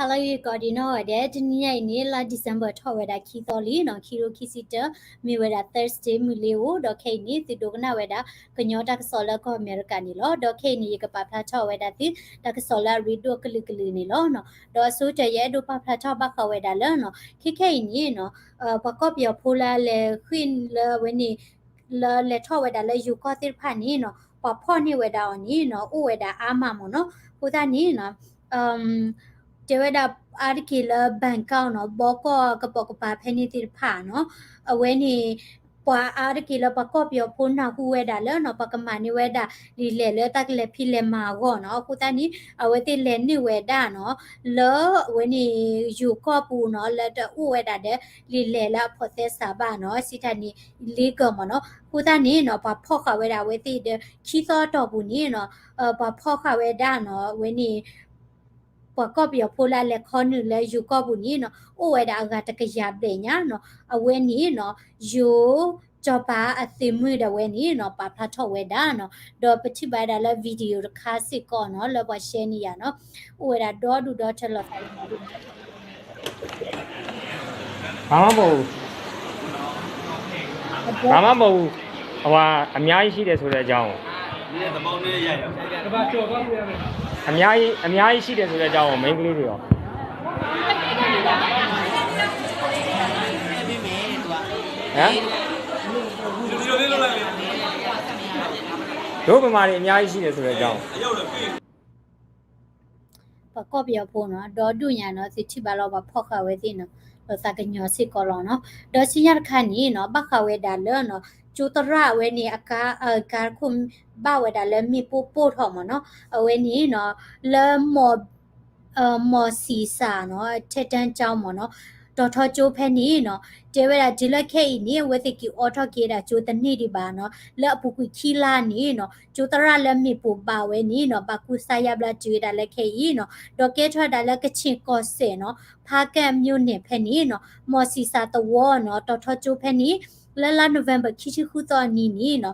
ဟါလၢအဂ့ၤကိးဒံးနီၢ်ဂၤဒဲး, တနံၤညါအံၤန့ၣ် လါ December ထီၣ်ဝဲဒၣ်ခံသီလံနီၤ, ခံကထိခံဆံတၢ, မ့ၢ်ဝဲဒၣ် Thursday မုၢ်လ့ၤဧိၤ, ဒီးခဲအံၤန့ၣ် သုဒိကနၣ်ဝဲဒၣ် ကညီတၢ်ကစီၣ်လၢကီၢ်အမဲရကၤန့ၣ်လီၤ. ဒီးခဲအံၤန့ၣ် ယကပာ်ဖျါထီၣ်ဝဲဒၣ်သု တၢ်ကစီၣ်လၢအရ့ဒိၣ်ကလုာ်ကလုာ်န့ၣ်လီၤ. ဒီးအဆိကတၢၢ် ယအဲၣ်ဒိးပာ်ဖျါထီၣ်ဘၣ်ဃးဝဲဒၣ်လၢနီၤ, ခဲခဲအံၤန့ၣ်နီၤ, ပှၤကီၢ်ပယီၤဖိလၢအလဲၤဃ့ၢ်လၢအဝဲန့ၣ် လၢလဲၤထီၣ်ဝဲဒၣ်လၢယိၤကီၢ်သ့ၣ်တဖၣ်န့ၣ်နီၤ, ပှၤဖီၣ်န့ၢ်ဝဲဒၣ်အီၤန့ၣ်နီၤ, အိၣ်ဝဲဒၣ်အါမးမ့ၢ်နီၤ. အဃိသတးန့ၣ်နီၤ, တဲဝဲဒၣ်အါတက့ၢ်လၢ Bangkok နီၤ, ဘီကီၢ်ကပိာ်ကပၤဖဲန့ၣ်သ့ၣ်တဖၣ်နီၤ, အဝဲန့ၣ် ပှၤအါတက့ၢ်လၢပှၤကီၢ်ပယီၤဖိနၢ်ဟူဝဲဒၣ်လၢနီၤ, ပှၤကမၤန့ၢ်ဝဲဒၣ်လံာ်လဲၢ်လၢတၢ်ကလဲၤဖံးလဲၤမၤအဂီၢ်နီၤ. အဃိသတးန့ၣ် အဝဲသ့ၣ်လဲၤနုာ်ဝဲဒၣ်နီၤ, လၢအဝဲန့ၣ် ယိၤကီၢ်ပူၤနီၤ, လၢတအိၣ်ဝဲဒၣ်ဒီးလံာ်လဲၢ်လၢအဖိးသဲစးဘၣ်နီၤ, စံးတၢ်န့ၣ် illegal မ့ၢ်နီၤ. အဃိသတးန့ၣ်နီၤ, ပှၤဖီၣ်ဃာ်ဝဲဒၣ်အဝဲသ့ၣ်ဒီး ခံသီအတီၢ်ပူၤန့ၣ်နီၤ, ပှၤဖီၣ်ဃာ်ဝဲဒၣ်နီၤ, အဝဲန့ၣ် ပှၤကီၢ်ပယီၤဖိလၢအလဲၤခီနုာ်လၢယိၤကီၢ်ပူၤန့ၣ်နီၤ, အိၣ်ဝဲဒၣ်အဂၤတကယၤဘျဲၣ်ညါနီၤ. အဝဲန့ၣ်နီၤ, ယိၤစီၤပၤအသုးမုၢ်ဒၣ်ဝဲန့ၣ်နီၤ, ပာ်ဖျါထီၣ်ဝဲဒၣ်နီၤ. ဒီးပထံၣ်ဘၣ်ဝဲဒၣ်လၢ video တခါစ့ၢ်ကီးနီၤ, လၢပှၤ share န့ၢ်ယၤနီၤ, အိၣ်ဝဲဒၣ်ဒီဒူၣ်ဒီထၢလီၤသး ဘာမှမဟုတ်ဘူး။ ဘာမှမဟုတ်ဘူး။ ဟိုဟာ အများကြီးရှိတယ်ဆိုတဲ့အကြောင်းကို အများကြီး အများကြီးရှိတယ်ဆိုတဲ့အကြောင်းကို မိန်းကလေးတွေရော ဟမ် တို့ဗမာတွေအများကြီးရှိတယ်ဆိုတဲ့အကြောင်းကို ပှၤကီၢ်ပယီၤဖိနီၤ, ဒီဒူၣ်ညါနီၤ, သုထံၣ်ဘၣ်လီၤ ပှၤဖီၣ်ဃာ်ဝဲသ့ၣ်နီၤ, ဒီးသးကညီၤစ့ၢ်ကီးလီၤနီၤ. ဒီးဆူညါတခါန့ၣ်နီၤ, ဘၣ်ဃးဝဲဒၣ်လၢနီၤ, ကၠိသရၣ်အဝဲန့ၣ် အကါ အကါတခိၣ် ဘၣ်ဝဲဒၣ်လၢမ့ၣ်ပိၢ်ပိၢ်ထီၣ်မ့ၢ်နီၤ, အဝဲန့ၣ်နီၤ, လၢမီၢ် မီၢ်စံးစၢ်နီၤ, ထဲတန်းကျောင်းမ့ၢ်နီၤ, တီၤထီကၠိဖဲန့ၣ်နီၤ, တဲဝဲဒၣ်တုၤလၢခဲအံၤန့ၣ် အဝဲသ့ၣ်က့ၤအိးထီၣ်က့ၤဝဲဒၣ်ကၠိတန့ၢ်ဒံးဘၣ်နီၤ, လၢအပူၤကွံာ်ခံလါန့ၣ်နီၤ, ကၠိသရၣ်လၢမ့ၣ်ပိၢ်ဘၣ်ဝဲန့ၣ်နီၤ, ဘၣ်ကူစါယါဘျါတုၤဝဲဒၣ်လၢခဲအံၤနီၤ, ဒီးကဲထီၣ်ဝဲဒၣ်လၢကခ့ၣ်ကီၢ်စဲၣ်နီၤ, ဖါကဲၣ်အမျိန့ၣ်ဖဲန့ၣ်နီၤ, မီၢ်စံးစၢ်သဝီနီၤ, တီၤထီကၠိဖဲန့ၣ်, လၢလါ November ခံဆံဃုသီအနံၤန့ၣ်နီၤ,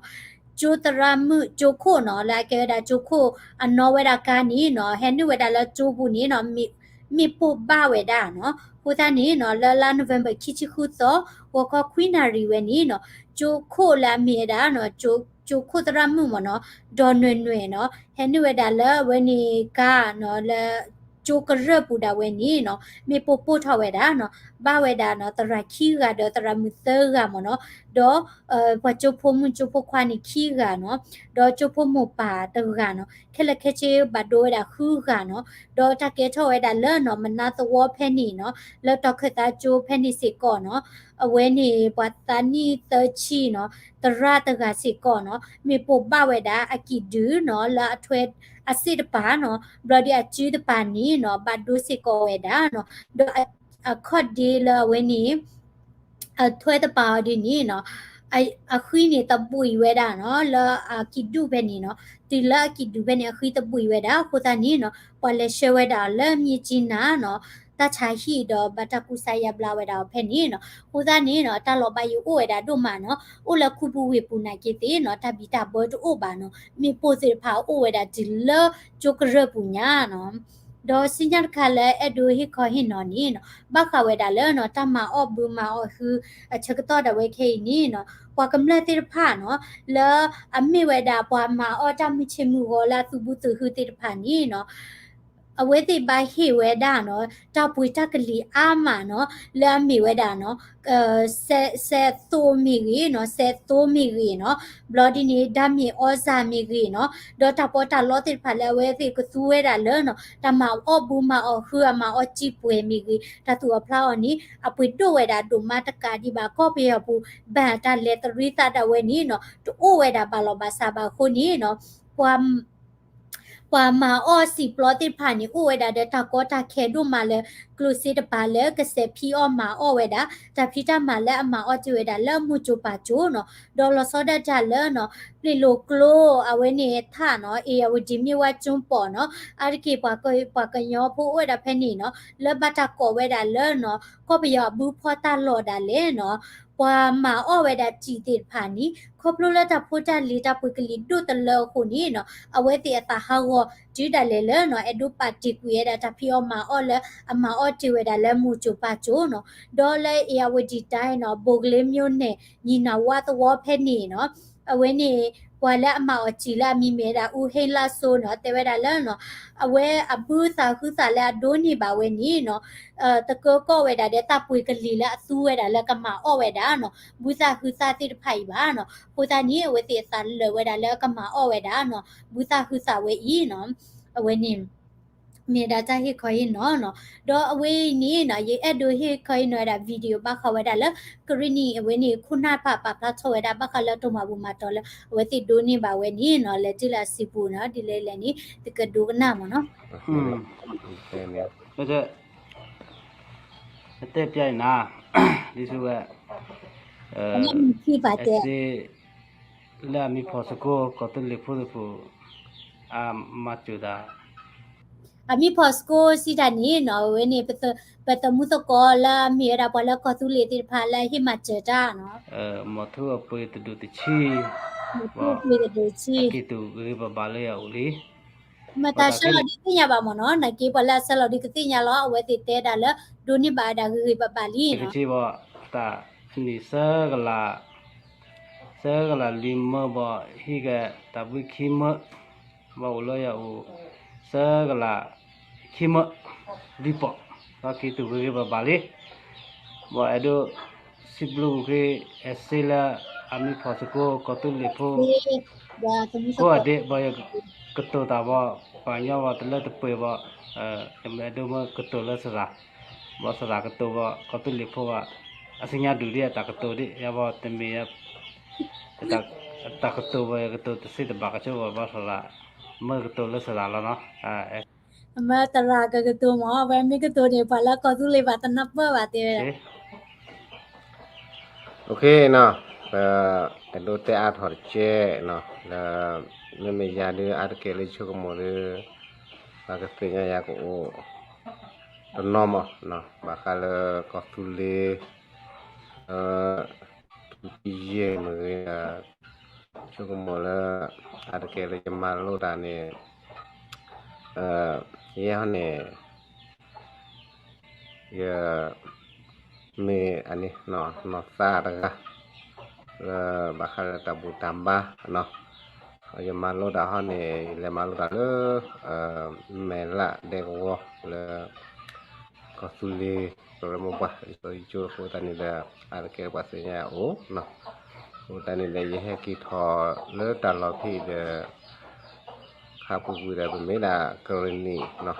ကၠိသရၣ်မုၣ်ကၠိခိၣ်နီၤ, လၢအကဲဝဲဒၣ်ကၠိခိၣ်အနီၣ်ဝဲဒၣ်ကါန့ၣ်နီၤ, ဟဲနုာ်ဝဲဒၣ်လၢကၠိပူၤန့ၣ်နီၤ, မ့ၣ်ပိၢ်ဘၣ်ဝဲဒၣ်နီၤ. အဃိသတးန့ၣ်နီၤ, လၢလါ November ခံဆံဃုသီ, ဂီၤခီခွံနၣ်ရံၣ်ဝဲန့ၣ်နီၤ, ကၠိခိၣ်လၢအမ့ၢ်ဝဲဒၣ်နီၤ, ကၠိခိၣ်သရၣ်မုၣ်မ့ၢ်နီၤ, ဒီးနွဲၣ်နွဲၣ်နီၤ, ဟဲနုာ်ဝဲဒၣ်လၢအဝဲန့ၣ်ကါနီၤ, လၢကၠိကရၢၢ်ပူၤဒၣ်ဝဲန့ၣ်နီၤ, မ့ၣ်ပိၢ်ပိၢ်ထီၣ်ဝဲဒၣ်နီၤ, ဘၣ်ဝဲဒၣ်နီၤ, သရၣ်ခံဂၤဒီးသရၣ်မုၣ်သၢဂၤမ့ၢ်နီၤ, ဒီး ပှၤကၠိဖိမုၣ်ကၠိဖိခွါန့ၣ်ခံဂၤနီၤ, ဒီးကၠိဖိမိၢ်ပၢ်တဂၤနီၤ, ခဲလၢာ်ခဲဆ့ဘၣ်ဒိဝဲဒၣ်ဃုဂၤနီၤ, ဒီးတၢ်ကဲထီၣ်ဝဲဒၣ်လၢနီၤ, မနါသဝီဖဲန့ၣ်နီၤ, လၢတီၤခၢၣ်သးကၠိဖဲန့ၣ်စ့ၢ်ကီးနီၤ, အဝဲန့ၣ်ပှၤသးနံၣ်သၢဆံနီၤ, သရၣ်တဂၤစ့ၢ်ကီးနီၤ, မ့ၣ်ပိၢ်ဘၣ်ဝဲဒၣ်အကံၣ်ဒုနီၤ, လၢအထွဲအစ့ၣ်တပၤနီၤ, ဘျီဒီးအစုတပၤန့ၣ်နီၤ, ဘၣ်ဒိစ့ၢ်ကီးဝဲဒၣ်နီၤ, ဒီးအခီၣ်ဒ့လၢအဝဲန့ၣ် အထွဲတပၤအီၤဒ်န့ၣ်နီၤ, အဃံန့ၣ်သဘှံးဝဲဒၣ်နီၤ, လၢအကံၣ်ဒုၣ်ဖဲန့ၣ်နီၤ, တုၤလၢအကံၣ်ဒုၣ်ဖဲန့ၣ် အဃံသဘှံးဝဲဒၣ်, အဃိသတးန့ၣ်နီၤ, ပှၤလဲၤဆှၢဝဲဒၣ်အီၤလၢမၠ့ၣ်ကၠံနၤနီၤ, တၢ်ဆါဟံၣ်ဒီးဘၣ်တၢ်ကူစါယါဘျါဝဲဒၣ်အီၤဖဲန့ၣ်နီၤ. အဃိသတးန့ၣ်နီၤ, တၢ်လီၤဘၣ်ယိၣ်အိၣ်ဝဲဒၣ်ဒိၣ်မးနီၤ, အိၣ်လၢခူပူၤဝ့ၢ်ပူၤနာ်က့သ့ၣ်နီၤ, တၢ်ဘံၣ်တၢ်ဘၢတအိၣ်ဘၣ်နီၤ, မ့ၣ်ပိၢ်သ့ၣ်တဖၣ်အိၣ်ဝဲဒၣ်တုၤလၢကၠိကရၢၢ်ပူၤညါနီၤ. ဒီးဆူညါတခါလၢအဲၣ်ဒိးဟ့ၣ်ခီဟ့ၣ်နီၤန့ၣ်နီၤ, ဘၣ်ဃးဝဲဒၣ်လၢနီၤ, တၢ်မၤအီၣ်ဘုမၤအီၣ်ဟု အဆၢကတီၢ်ဒၣ်ဝဲခဲအံၤန့ၣ်နီၤ, ပှၤကမျၢၢ်သ့ၣ်တဖၣ်နီၤ, လၢအမ့ၢ်ဝဲဒၣ်ပှၤမၤအီၣ်တၢ်မုၢ်ဆ့ၣ်မုၢ်ဂီၤလၢအသုးဘူးသုးဟုသ့ၣ်တဖၣ်န့ၣ်နီၤ, အဝဲသ့ၣ်ဘၣ်ဟ့ၣ်ဝဲဒၣ်နီၤ, တၢ်ပှ့ၤတၢ်ကလံၤအါမးနီၤ, လၢအမ့ၢ်ဝဲဒၣ်နီၤ, စဲးသိမ့ၢ်ဂ့ၤနီၤ, စဲးသိမ့ၢ်ဂ့ၤနီၤ, ဘျီဒ်န့ၣ် ဓာတ်မီးဩဇာမ့ၢ်ဂ့ၤနီၤ, ဒီးတၢ်ပီးတၢ်လီသ့ၣ်တဖၣ်လၢအဝဲသ့ၣ်ကသူဝဲဒၣ်လၢနီၤ, တၢ်မၤအီၣ်ဘုမၤအီၣ်ဟု အမၤအီၣ်စံာ်ပှဲၤမ့ၢ်ဂ့ၤ, တၢ်သူၣ်အီၣ်ဖျါအီၣ်န့ၣ် အပှ့ၤဒိၣ်ဝဲဒၣ်ဒိၣ်မးတကးဒံးဘၣ် ကီၢ်ပယီၤပူၤ, ဘၣ်တၢ်လဲၤတရံးသးဒၣ်ဝဲန့ၣ်နီၤ, တအိၣ်ဝဲဒၣ်ဘၣ်လီၤဘၣ်စးဘၣ်အဃိန့ၣ်နီၤ, ပှၤ ပှၤမၤအီၣ်စံာ်ပျီသ့ၣ်တဖၣ်န့ၣ် အိၣ်ဝဲဒၣ်ဒီးတၢ်ကီတၢ်ခဲဒိၣ်မးလၢ ကျိၣ်စ့တပၤလၢကစဲးဖံးအီၣ်မၤအီၣ်ဝဲဒၣ်, တၢ်ဖံးတၢ်မၤလၢအမၤအီၣ်တ့ၢ်ဝဲဒၣ်လၢအမိၢ်ကၠိပၢ်ကၠိနီၤ, ဒီးလီၤဆီဒၣ်တၢ်လၢနီၤ, ပျ့ၤလိာ်ကျိ အဝဲန့ၣ်ထၣ်နီၤ, အ့ၣ်ယၣ်ဝတံၤ မြစ်ဝကျွန်းပေါ်နီၤ, အါတက့ၢ်ပှၤကညီဖိအိၣ်ဝဲဒၣ်ဖဲန့ၣ်နီၤ, လၢဘၣ်တၢ်ကိးဝဲဒၣ်လၢနီၤ, ကီၢ်ပယီၤအဘုဖီၣ်တၢ်လီၢ်ဒၣ်လဲာ်နီၤ, ပှၤမၤအီၣ်ဝဲဒၣ်စံာ်သ့ၣ်တဖၣ်န့ၣ် ခီဖျိလၢတၢ်ဖိတၢ်လံၤတၢ်ပှ့ၤကလံၤဒိၣ်တလၢအဃိန့ၣ်နီၤ အဝဲသ့ၣ်အသးဟးဂီၤတုၤဒၣ်လဲာ်လၢနီၤ အဲၣ်ဒိးပာ်တ့ၢ်ကွံာ်ဝဲဒၣ်တၢ်ဖံးအီၣ်မၤအီၣ်လၢအမၤအီၣ်တ့ၢ်ဝဲဒၣ်လၢမိၢ်ကၠိၤပၢ်ကၠိၤနီၤ ဒီးလၢအ့ၣ်ယၣ်ဝတံၣ်တၢ်နီၤ ဘိၣ်ကလ့မျိၣ်နဲၣ် ညီနုၢ်ဝါသဝီဖဲန့ၣ်နီၤ အဝဲန့ၣ် ပှၤလၢအမၤအီၣ်စံာ်လၢအမံၤမ့ၢ်ဝဲဒၣ် အူဟ့လါစိနီၤ တဲဝဲဒၣ်လၢနီၤ အဝဲအဘုသၣ်ဟုသၣ်လၢအဒိးန့ၢ်ဘၣ်ဝဲန့ၣ်နီၤ တကၢကီၣ်ဝဲဒၣ်ဒီးတၢ်ပှ့ၤကလံၤလၢအသူဝဲဒၣ်လၢကမၤအီၣ်ဝဲဒၣ်နီၤ ဘုသၣ်ဟုသၣ်သ့ၣ်တဖၣ်အံၤဘၣ်နီၤ အဃိသတးန့ၣ် အဝဲသ့ၣ်အသးလၢာ်ဝဲဒၣ်လၢကမၤအီၣ်ဝဲဒၣ်နီၤ ဘုသၣ်ဟုသၣ်ဝဲအံၤနီၤ အဝဲန့ၣ် မ့ၢ်ဒၣ်တၢ်ဟ့ၣ်ခီဟ့ၣ်နီၤနီၤ ဒီးအဝဲအံၤန့ၣ်နီၤ ယအဲၣ်ဒိးဟ့ၣ်ခီဟ့ၣ်နီၤဝဲဒၣ် video ဘၣ်ဃးဝဲဒၣ်လၢ ကရ့ၣ်နံၣ် အဝဲန့ၣ် ခိၣ်နၢ်တဖၣ်ပာ်ဖျါထီၣ်ဝဲဒၣ် ဘၣ်ဃးလၢတိၢ်မၤဘူၣ်မၤတီၤလၢ အဝဲသ့ၣ်ဒိးန့ၢ်ဘၣ်ဝဲန့ၣ်နီၤ လဲၤတုၤလၢအစုပူၤနီၤ ဒ်လဲၣ်လဲၣ်န့ၣ် သုကဒိကနၣ်မ့ၢ်နီၤ တဲပျဲအံၤနၤ ဒ်သိးဝဲ အစ့ လၢအမံၤဖီၣ်စကိ ကီၢ်သူလ့ၤဖိသ့ၣ်ဖိ အမၤစၢၤတၢ် အမံၤဖီၣ်စကိစံးတၢ်န့ၣ်နီၤ အဝဲန့ၣ် ပသးမူသကိးလၢအမ့ၢ်ဝဲဒၣ်ပှၤလၢကီၢ်သူလ့ၤသ့ၣ်တဖၣ်လၢအဟ့ၣ်မၤစၢၤတၢ်နီၤ မီၤထူအပှ့ၤတဒူၣ်တဆံ အက့ၤတူာ်ဂ့ၤဂ့ၤဘၣ်ဘၣ်လၢယအိၣ်လံ မ့ၢ်တၢ်ဆှၢလီၤဒုးသ့ၣ်ညါဘၣ်မ့ၢ်နီၤ နာ်က့ပှၤလၢအဆှၢလီၤဒုးကသ့ၣ်ညါလီၤ အဝဲသ့ၣ်တဲဒၣ်လၢ ဒိးန့ၢ်ဘၣ်ဝဲဒၣ်ဂ့ၤဂ့ၤဘၣ်ဘၣ်လံနီၤ ကဘီ တၢ်အနံၣ်ဆၢကလး ဆၢကလးလွံၢ်မၢဘၣ် ဟံးက့ၤတၢ်ဘှံးခံမၢ ဘၣ်အိၣ်လၢယအိၣ် ဆၢကလးခံမၢ လွံၢ်ပီၢ် ဒီးက့ၤတူာ်ဂ့ၤဂ့ၤဘၣ်ဘၣ်လံ ဘၣ်အဲၣ်ဒိး စံးဘျုးက့ၤ အစ့လၢအမံၤဖီၣ်သကိး ကီၢ်သူလ့ၤဖိ ကိးဂၤဒဲး ဘၣ်ယကတိၤတၢ်ဘၣ် ပှၤကညီဘၣ်တလၢတပှဲၤဘၣ် ယမ့ၢ်အဲၣ်ဒိးမ့ၢ်ကတိၤလၢသရၣ် ဘၣ်သရၣ်ကတိၤဘၣ် ကီၢ်သူလ့ၤဖိဘၣ် အသ့ၣ်ညါဒုးဒ်အတၢ်ကတိၤဒ် ယဘၣ်တမ့ၢ် တၢ်ကတိၤဘၣ် ယကတိၤတသ့တဘၣ်ကဆိဘၣ် ဘၣ်သရၣ် မ့ၢ်ကတိၤလၢသရၣ်လီၤနီၤ မ့ၢ်သရၣ်ကကတိၤမ့ၢ် ဝဲမ့ၢ်ကတိၤန့ၣ် ပှၤလၢကီၢ်သူလ့ၤဘၣ်တနၢ်ပၢၢ်ဘၣ်တဲဝဲဒၣ် ပအဲၣ်ဒိးတဲအါထီၣ်တကဲးနီၤ လၢ မ့မ့ၢ်ယၤဒုးအါတက့ၢ်လၢယဆိကမိၣ်ဒီး ပှၤကသ့ၣ်ညါယၤကအိၣ် တနီၤမး ဘၣ်ဃးလၢကီၢ်သူလ့ၤ ထူကယဲၢ်မ့ၢ်ဂ့ၤ ဆိကမိၣ်လၢ အါတက့ၢ်လၢယမၤလိတၢ်န့ၣ် ယဲဟီန့ၣ် ယ မ့ၢ်အန့ၣ် နီၢ်သးတဂၤ လၢဘၣ်ဃးလၢတၢ်ဘူၣ်တၢ်ဘါနီၤ ယမၤလိတၢ်ဟီန့ၣ် ယလဲၤမၤလိတၢ်လၢ မဲၢ်လးဒဲကဝီၤလၢ ကီၢ်သူလ့ၤ ကရၢမိၢ်ပှၢ် လံာ်စီဆှံကၠိအဃိသတးန့ၣ်ဒီး အါတက့ၢ်ပှၤသ့ၣ်ညါအအိၣ်နီၤ အဃိသတးန့ၣ်ဒီး ယဟဲက့ၤထီၣ်လၢတၢ်လီၢ်ဖဲအံၤဒီး ခါပူၤကွံာ်ဒီး ပမ့ၢ်ဒၣ်ကရ့ၣ်နံၣ်နီၤ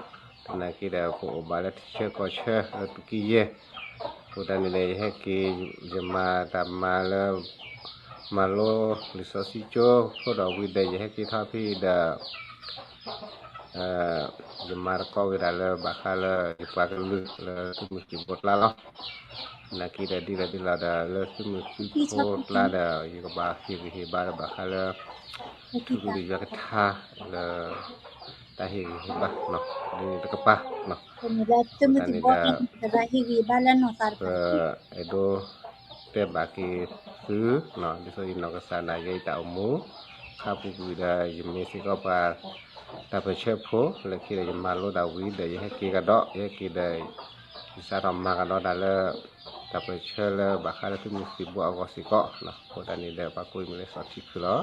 သနာ်က့ဒီး ပအိၣ်ဘၣ်လၢထံဆၢကီၢ်ဆၢလၢထူကယဲၢ် အဃိသတးန့ၣ်ဒီး ယဟဲက့ၤ ယမၤတၢ်မၤလၢ မၤလိလံာ်စီဆှံကၠိ ဖျိဒီးဝံၤဒီး ယဟဲက့ၤထီၣ်ဖဲအံၤဒီး ယမၤသကိးဝဲဒၣ်လၢဘၣ်ဃးလၢယပှၤကလုာ်လၢသုးမုၢ်သံၣ်ဘိကျါလီၤ. သနာ်က့ဒီး ဒ်လဲၣ်ဒ်လဲၣ်ဒီး လၢသုးမုၢ်သံၣ်ဘိကျါဒီး ယကဘၣ်ဟ့ၣ်ဂံၢ်ဟ့ၣ်ဘါလၢဘၣ်ဃးလၢ ထူကလုာ်ယွၤကထါလၢ တၢ်ဟ့ၣ်ဂံၢ်ဟ့ၣ်ဘါ ဒ်န့ၣ်တကပၤ အဃိသတးန့ၣ်ဒီး ပအဲၣ်ဒိးတဲဘၣ်က့ၤသု ဒ်သိးယနီၢ်ကစၢ်ဒၣ်ယဲအတၢ်အိၣ်မူ ခါပူၤကွံာ်ဒီး ယမ့ၢ်စ့ၢ်ကီးပှၤတၢ်ပၢၢ်ဆၢဖိ လၢခံဒီးယမၤလိတၢ်ဝံၤဒီး ယဟဲက့ၤကဒီး ယဟဲက့ၤဒီး ယစးထီၣ်မၤကဒီးတၢ်လၢ တၢ်ပၢၢ်ဆၢလၢဘၣ်ဃးလၢသုးမုၢ်သံၣ်ဘိအဂီၢ်စ့ၢ်ကီး အဃိသတးန့ၣ်ဒီး ပှၤကိးအံၤမ့ၢ်လၢစီၤထံခုလီၤ.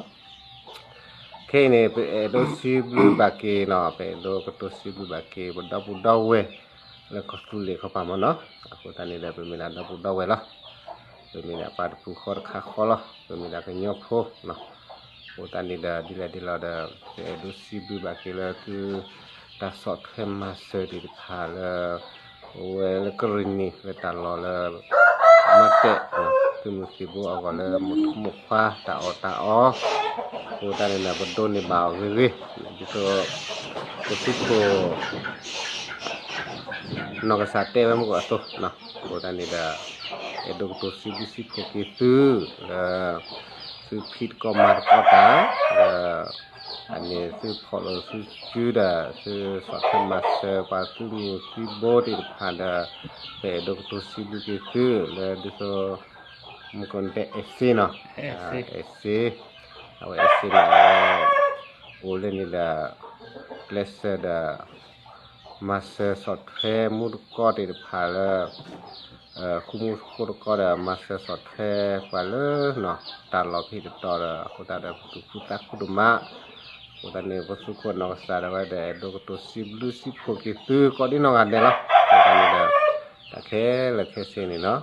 ခဲအံၤန့ၣ် ပအဲၣ်ဒိးစံးဘျုးဘၣ်က့ၤနီၤ ပအဲၣ်ဒိးကတိၤစံးဘျုးဘၣ်က့ၤပဒီပုၢ်ဒီဝဲၢ် လၢကီၢ်သူလ့ၤခီပၤမ့ၢ်နီၤ အဃိသတးန့ၣ်ဒီး ပမ့ၢ်ဒၣ်ဒီပုၢ်ဒီဝဲၢ်လီၤ. ပမ့ၢ်ဒၣ်ပှၤတပူၤဃီတခါဃီလီၤ. ပမ့ၢ်ဒၣ်ကညီဖိနီၤ အဃိသတးန့ၣ်ဒီး ဒ်လဲၣ်ဒ်လဲၣ်ဒီး ပအဲၣ်ဒိးစံးဘျုးဘၣ်က့ၤလၢသု တၢ်ဆီၣ်ထွဲမၤစၢၤသ့ၣ်တဖၣ်လၢ အိၣ်ဝဲလၢကရ့ၣ်နံၣ်လၢတၢ်လီၢ်လၢ မၤတဲာ် သုးမုၢ်သံၣ်ဘိအဂီၢ်လၢမိၢ်ထူမိၢ်ခွါတၢ်အီၣ်တၢ်အီ အဃိသတးန့ၣ်ဒီး ပဒိးန့ၢ်ဘၣ်အီၤဂ့ၤဂ့ၤ ဒ်သိး ပသုးခိၣ် နီၢ်ကစၢ်တဲဝဲမုၢ်ကီၢ်အသိးနီၤ အဃိသတးန့ၣ်ဒီး အဲၣ်ဒိးကတိၤစံးဘျုးစံးဖှိၣ်က့ၤသု လၢ သုဖံးသကိးမၤသကိးတၢ် လၢ အန့ၣ်သုဖီၣ်လိာ်သုစုဒီး သုဆီၣ်ထွဲမၤစၢၤပှၤသုးမုၢ်သံၣ်ဘိသ့ၣ်တဖၣ်ဒီး ပအဲၣ်ဒိးကတိၤစံးဘျုးက့ၤသု လၢဒ်သိး မုၢ်ကိးန့ၣ်တဲ အဲးစ့နီၤ, အဲးစ့, အဝဲအဲးစ့န့ၣ် အဝဲ အိၣ်လၢန့ၣ်ဒီး ကျဲးစၢးဒီး မၤစၢၤဆီၣ်ထွဲမူတကီတ့ၢ်တဖၣ်လၢ ဃူမူဃူတကီဒီး မၤစၢၤဆီၣ်ထွဲပှၤလၢ တၢ်လီၢ်ဖဲတတီၤဒီး အဃိသတးဒီး ပသူၣ်ခုသးခုဒိၣ်မး, အဃိသတးန့ၣ် ပသူခိၣ်နီၢ်ကစၢ်ဒၣ်ဝဲဒီး အဲၣ်ဒိးကတိၤစံးဘျုးစံးဖှိၣ်က့ၤသုကိးဒံနီၢ်ဂၤဒဲးလီၤ. အဃိသတးန့ၣ်ဒီး တၢ်ခဲလၢာ်ခဲဆ့န့ၣ်နီၤ,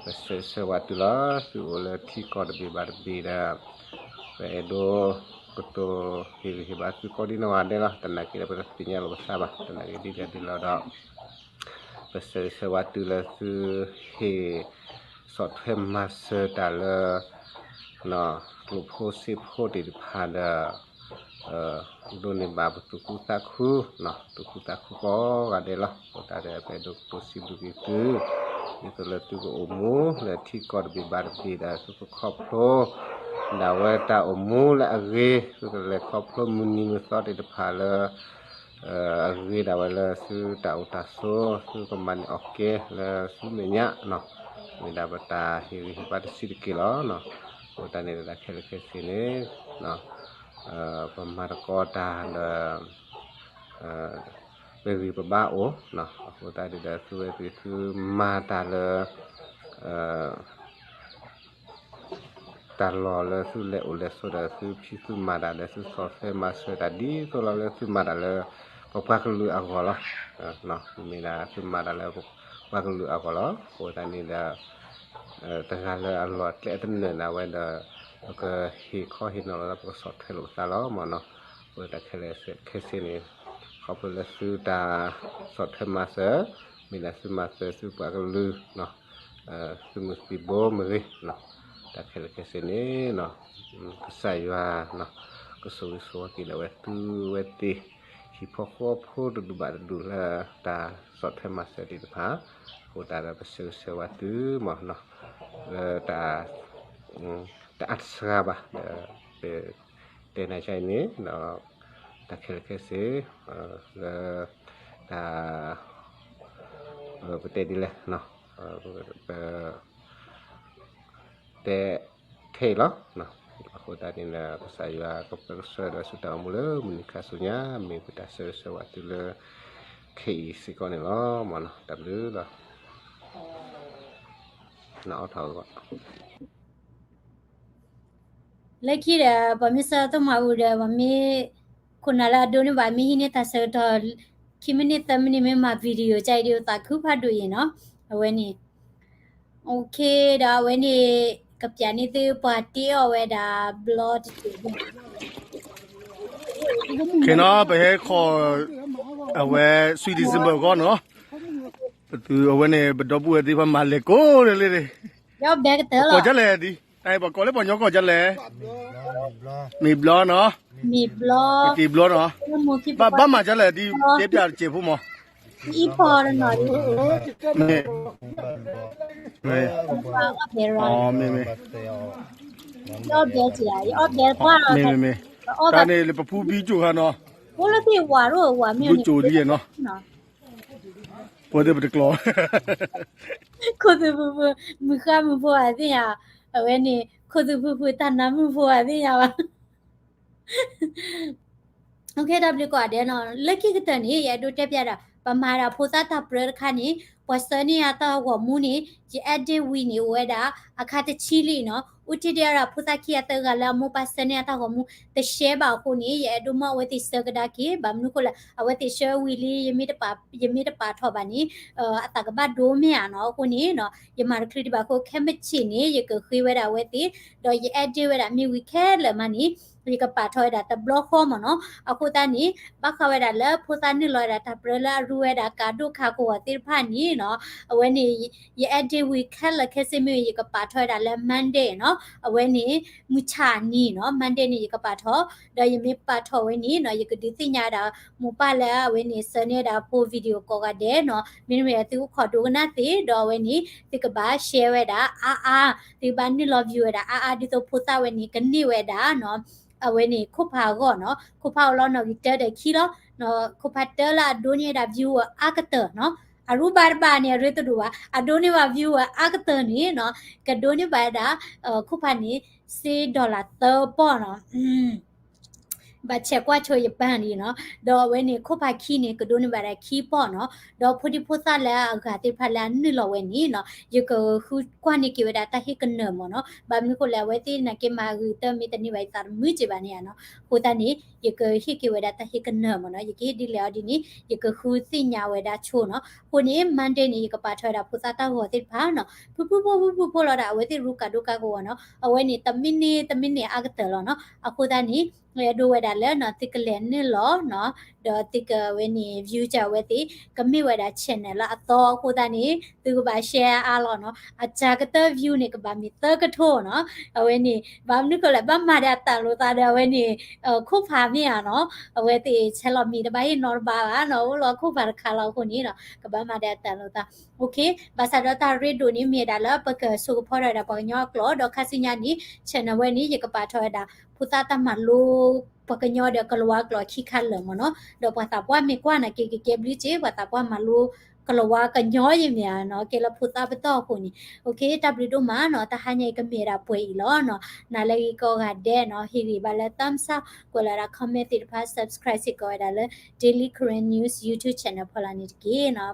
ပဆၢဂ့ၤဆၢဝါသုလီၤ. သုအိၣ်လၢထံကီၢ်တဘ့ၣ်ဘၣ်တဘ့ၣ်ဒီး ပအဲၣ်ဒိးကတိၤဟ့ၣ်ဂံၢ်ဟ့ၣ်ဘါသုကိးဒံနီၢ်ဂၤဒဲးလီၤ. သနာ်က့ဒီး ပတသ့ၣ်ညါလိာ်ပသးဘၣ်. သနာ်က့ဒ်လဲၣ်ဒ်လဲၣ်ဒီး ပဆၢဂ့ၤဆၢဝါသုလၢသုဟ့ၣ်ဆီၣ်ထွဲမၤစၢၤတၢ်လၢ ကျိာ်ဖိစ့ဖိသ့ၣ်တဖၣ်ဒီး ဒိးန့ၢ်ဘၣ်ပသူၣ်ခုသးခု, သူၣ်ခုသးခုကိးဂၤဒဲးလီၤ. အဃိသတးဒီး ပအဲၣ်ဒိးကတိၤစံးဘျုးက့ၤသု, ဒ်သိးလၢသုကအိၣ်မူလၢထံကီၢ်တဘ့ၣ်ဘၣ်တဘ့ၣ်ဒီး သုကခီဖျိဒၣ်ဝဲတၢ်အိၣ်မူလၢအဂ့ၤ, သုကလဲၤခီဖျိမုၢ်နံၤမုၢ်သီသ့ၣ်တဖၣ်လၢ အဂ့ၤဒၣ်ဝဲလၢသုတၢ်အိၣ်တၢ်ဆိး, သုကမၤန့ၢ်အီၣ်ကဲလၢသုမဲာ်ညါ, မ့ၢ်ဒၣ်ပတၢ်ဟ့ၣ်ဂံၢ်ဟ့ၣ်ဘါတဆံးတက့ၢ်လီၤ. အဃိသတးန့ၣ်ဒီး တၢ်ခဲလၢာ်ခဲဆ့န့ၣ် ပမၤသကိးတၢ်ဒီး ပဂံၢ်ပဘါအိၣ်, အဃိသတးန့ၣ်ဒီး သုဝဲသ့ၣ်သုမၤတၢ်လၢ တၢ်လီၢ်လၢသုလဲၤအိၣ်လဲၤဆိးဒီး သုဖံးသုမၤတၢ်ဒီး သုဆီၣ်ထွဲမၤစၢၤတၢ်ဒ်သိးလီၤလၢသုမၤတၢ်လၢ ပပှၤကလုာ်အဂီၢ်လီၤ. မ့ၢ်ဒၣ်သုမၤတၢ်လၢပပှၤကလုာ်အဂီၢ်လီၤ. အဃိသတးန့ၣ်ဒီး တဂၤလၢအလီၢ်အကျဲအသနၢၣ်ဒၣ်ဝဲဒီး ပကဟ့ၣ်ခီဟ့ၣ်နီၤလီၤဒီး ပကဆီၣ်ထွဲလိာ်ပသးလီၤမ့ၢ်နီၤ. အဃိတၢ်ခဲလၢာ်ခဲဆ့န့ၣ် ခီဖျိလၢသုတၢ်ဆီၣ်ထွဲမၤစၢၤ, မ့ၢ်ဒၣ်သုမၤစၢၤသုပှၤကလုာ် သုးမုၢ်သံၣ်ဘိမ့ၢ်ဂ့ၤ, တၢ်ခဲလၢာ်ခဲဆ့န့ၣ် ကစၢ်ယွၤ ကဆိၣ်ဂ့ၤဆိၣ်ဝါက့ၤဒၣ်ဝဲသုဝဲသ့ၣ် ဟံၣ်ဖိဃီဖိတဒူၣ်ဘၣ်တဒူၣ်လၢ တၢ်ဆီၣ်ထွဲမၤစၢၤသ့ၣ်တဖၣ်, အဃိသတးဒီးပဆၢဂ့ၤဆၢဝါသုမ့ၢ်နီၤ, လၢတၢ် တအါတစှၤဘၣ်ဒီး ပတဲနၤကါအံၤန့ၣ် တၢ်ခဲလၢာ်ခဲဆ့ လၢ တၢ် ပတဲဒ်လဲၣ် ပ တဲထဲအံၤလီၤ. အဃိသတးန့ၣ်ဒီး ကစၢ်ယွၤကပၢကဆှၢဒီးဆူတၢ်အိၣ်မူလၢမုၢ်နံၤခါဆူညါ မ့ၢ်ပတၢ်ဆၢဂ့ၤဆၢဝါသုလၢ ခဲအံၤစ့ၢ်ကီးန့ၣ်လီၤမ့ၢ်နီၤ. တၢ်ဘျုးလီၤ. နအီထီၣ်အဂီၢ် လၢခံဒီး ပှၤမ့ၢ်ဆၢထၢၣ်မၤအူဒီး ပှၤမ့ၢ် ခိၣ်နၢ်လၢအဒိန့ၣ်ဘၣ် မ့ၢ်ဟံးန့ၢ်တၢ်ဆၢကတီၢ် ခံမံးနံး သၢမံးနံး မ့ၢ်မၤ video ကါအံၤဒီး သးခုဖးဒိၣ်အံၤနီၤ. အဝဲန့ၣ် OK ဒီးအဝဲန့ၣ် ကပျးန့ၢ်သုပှၤတ့အီၣ်ဝဲဒၣ် ဘျီတစဲး ခဲနီၤ ပဟဲခီ အဝဲ sweet December အဂီၢ်နီၤ. ပသုအဝဲန့ၣ် ပဒီပုၢ်ဝဲၢ်သ့ၣ်တဖၣ်မၤလဲၤကိးလၢလၢ ယီၢ်ဘဲကတၢၢ်လီၤ ပကိးဒ်လဲၣ်ဒ် ပှၤကိးလၢပှၤညီကိးဒ်လဲၣ် မ့ၢ်ဘျီနီၤ မ့ၢ်ဘျီ မ့ၢ်က့ၤဘျီနီၤ ဘၣ်မၤဒ်လဲၣ်ဒ် တဲပျးတစဲးဖိမး အံၤဖီတနီၤ မ့ၢ် မ့ၢ် မ့ၢ် ယီၢ်ဘဲက့ၤ ယီၢ်ဘဲကွၢ် မ့ၢ် မ့ၢ် မ့ၢ် တၢ်န့ၣ်လၢပဖူဘံကၠိၣ်ခါနီၤ အိၣ်လၢသ့ၣ်ဝၤရိၣ်ဝၤမ့ၢ် ဘံကၠိၣ်ဒ်ယဲနီၤ ပဝဲသ့ၣ်ပတကျီ ခိၣ်သူၣ်ဖုဖု မုၢ်ဃါမုၢ်ဖိအသ့ၣ်ညါ အဝဲန့ၣ် ခိၣ်သူၣ်ဖုဖုတၢ်နါမုၢ်ဖိအသ့ၣ်ညါဘၣ် တၢ်ဘျုးကိးဂၤဒဲးနီၤ လၢခံကတၢၢ်န့ၣ် ယအဲၣ်ဒိးတဲပျးဒၣ် ပမၤဒၣ်ဖိသၣ်တၢ်ပြၢတခါန့ၣ် ပှၤဆှၢန့ၢ်ယၤတၢ်ဂီၤမူန့ၣ် ယ edit ဝံၤန့ၣ် အိၣ်ဝဲဒၣ် အခါတဆံလံနီၤ အူထံဒံးအဒၣ်ဖိသၣ်ခံဂၤသၢဂၤလၢအမိၢ်ပၢ်ဆှၢန့ၢ်ယၤတၢ်ဂီၤမူ တရှဲဘၣ်အဃိန့ၣ် ယအဲၣ်ဒိးမၢအဝဲသ့ၣ်ဆှၢကဒါက့ၤ ဘၣ်မနုၤဃိလဲၣ် အဝဲသ့ၣ်ဆှၢဝံၤလံ ယမ့ၢ်တပာ်ထီၣ်ဘၣ်န့ၣ် အသးကဘၣ်ဒိမ့ၢ်ဧါနီၤ အဃိန့ၣ် ယမၤတချုးဒံးဘၣ်အဃိ ခဲမုၢ်ဆ့ၣ်န့ၣ် ယကဃ့ဝဲဒၣ်အဝဲသ့ၣ် ဒီးယ edit ဝဲဒၣ်မ့ၢ်ဝံၤခဲလၢာ်မးန့ၣ် ယကပာ်ထီၣ်ဝဲဒၣ်တဘျီဃီမ့ၢ်နီၤ အဃိသတးန့ၣ် ဘၣ်ဃးဝဲဒၣ်လၢဖိသၣ်နုာ်လီၤဝဲဒၣ်တၢ်ပြၢလၢအရူဝဲဒၣ်ကးဒိၣ်ခးကဝီၤသ့ၣ်တဖၣ်န့ၣ်နီၤ အဝဲန့ၣ် ယ edit ဝံၤခဲလၢာ်ခဲဆ့မ့ၢ် ယကပာ်ထီၣ်ဝဲဒၣ်လၢ Monday နီၤ အဝဲန့ၣ် မုၢ်ဆါနံၤနီၤ Monday န့ၣ် ယကပာ်ထီၣ် ဒီးယမ့ၢ်ပာ်ထီၣ်ဝဲန့ၣ်နီၤ ယကဒုးသ့ၣ်ညါဝဲဒၣ် မိၢ်ပၢ်လၢအဝဲန့ၣ် ဆှၢန့ၢ်ဝဲဒၣ်ဖိ video ကိးဂၤဒဲးနီၤ မ့တမ့ၢ်သုအိၣ်ခိးဒိကနၣ်သ့ ဒီးအဝဲန့ၣ် သုကဘၣ် share ဝဲဒၣ်အါအါ သုကဘၣ်နုာ်လီၤ view ဝဲဒၣ်အါအါ ဒ်သိးဖိသၣ်ဝဲန့ၣ် ကန့ၢ်ဝဲဒၣ်နီၤ အဝဲန့ၣ် ခိၣ်ဖးအဂီၢ်နီၤ ခိၣ်ဖးအိၣ်လီၤနီၣ်ဂံၢ်တၢဒီးခံလီၤ ခိၣ်ဖးတၢလၢအဒိန့ၢ်ဝဲဒၣ် view အါကတၢၢ်နီၤ အရူဘၣ်တဘၣ်န့ၣ် အရ့တဒိၣ်ဘၣ် အဒိးန့ၢ်ဘၣ် view အါကတၢၢ်န့ၣ်နီၤ ကဒိးန့ၢ်ဘၣ်ဝဲဒၣ် ခိၣ်ဖးန့ၣ် စ့ dollar သၢပီၢ်နီၤ ဘၣ်ဆဲးကွၢ်ဆိယပၣ်လံနီၤ ဒီးအဝဲန့ၣ် ခိၣ်ဖးခံန့ၣ် ကဒိးန့ၢ်ဘၣ်ဒၣ်ခံပီၢ်နီၤ ဒီးဖိဒံဖိသၣ်လၢအဂၤသ့ၣ်တဖၣ်လၢအနုာ်လီၤဝဲန့ၣ်နီၤ ယကဃုကွၢ်န့ၢ်က့ၤဝဲဒၣ်တၢ်ဟ့ၣ်ကနၢၤမ့ၢ်နီၤ ဘၣ်မနုၤဃိလဲၣ် အဝဲသ့ၣ်နာ်က့မၤဂ့ၤတၢ်မ့ၢ်တန့ၢ်ဘၣ်ယသးတမုာ်က့ဘၣ်န့ၣ်ဧါနီၤ အဃိသတးန့ၣ် ယကဟ့ၣ်က့ၤဝဲဒၣ်တၢ်ဟ့ၣ်ကနၢၤမ့ၢ်နီၤ ယကဟ့ၣ်ဒ်လဲၣ်အီၤဒ်န့ၣ် ယကဃုသ့ၣ်ညါဝဲဒၣ်ဆိနီၤ အဃိန့ၣ် Monday န့ၣ် ယကပာ်ထီၣ်ဝဲဒၣ်ဖိသၣ်တၢ်ဂီၤသ့ၣ်တဖၣ်နီၤ ဖုဖုဖိဖုဖုဖိလီၤဒၣ် အဝဲသ့ၣ်ရူကးဒိကးကဝီၤနီၤ အဝဲန့ၣ် တမံးနံး တမံးနံးအါကတၢၢ်လီၤနီၤ အဃိသတးန့ၣ် အဲၣ်ဒိးဝဲဒၣ်လၢနီၤ သုကလဲၤနုာ်လီၤနီၤ ဒီးသုကဝဲန့ၣ် view ကဝဲသ့ၣ် ကမ့ၢ်ဝဲဒၣ် channel လၢအသီအဃိသတးန့ၣ် သုကဘၣ် share အါလီၤနီၤ အစှၤကတၢၢ် view န့ၣ် ကဘၣ်မ့ၢ်သၢကထိနီၤ အဝဲန့ၣ် ဘၣ်မနုၤဃိလဲၣ် ဘၣ်မၤဒီးအတၢ်လိာ်သးဒီးအဝဲန့ၣ် ခိၣ်ဖးမ့ၢ်ဧါနီၤ အဝဲသ့ၣ်ဆဲးလီၤမံၤတဘၣ်ဟ့ၣ်နီတဘၣ်ဘၣ်နီၤ အိၣ်လီၤခိၣ်ဖးတခါလီၤအဃိန့ၣ်နီၤ ကဘၣ်မၤဒီးအတၢ်လိာ်သး ဘၣ်ဆၣ်ဒီးတၢ်ရ့ဒိၣ်န့ၣ်မ့ၢ်ဝဲဒၣ်လၢပကစိာ်ကဖီထီၣ်ဝဲဒၣ်ပှၤကညီအကျိာ် ဒီးခါဆူညါန့ၣ် channel ဝဲန့ၣ် ယကပာ်ထီၣ်ဝဲဒၣ် ဖိသၣ်တၢ်မၤလိ ပှၤကညီဒီးကလၤဝါကျိာ်ခံခါလၢာ်မ့ၢ်နီၤ ဒီးပှၤသးပှၢ်မ့ၢ်ကွၢ်နာ်က့ ကကဲဘျုးက့ ပှၤသးပှၢ်မၤလိ ကလၤဝါကညီယမ့ၢ်ဧါနီၤ ကဲလၢဖိသၣ်ပတီၢ်အဃိန့ၣ် တၢ်ဘျုးဒိၣ်မးနီၤ တဟါညါအံၤကမ့ၢ်ဝဲဒၣ်ပှဲၤအံၤလီၤနီၤ နၤလၢဂ့ၤကိးဂၤဒဲးနီၤ ဟ့ၣ်ဂံၢ်ဘါလၢ thumbs up ကွဲးလီၤဝဲဒၣ် comment သ့ၣ်တဖၣ် subscribe စ့ၢ်ကီးဝဲဒၣ်လၢ Daily Karen News YouTube channel ဖီလာ်န့ၣ်တက့ၢ်နီၤ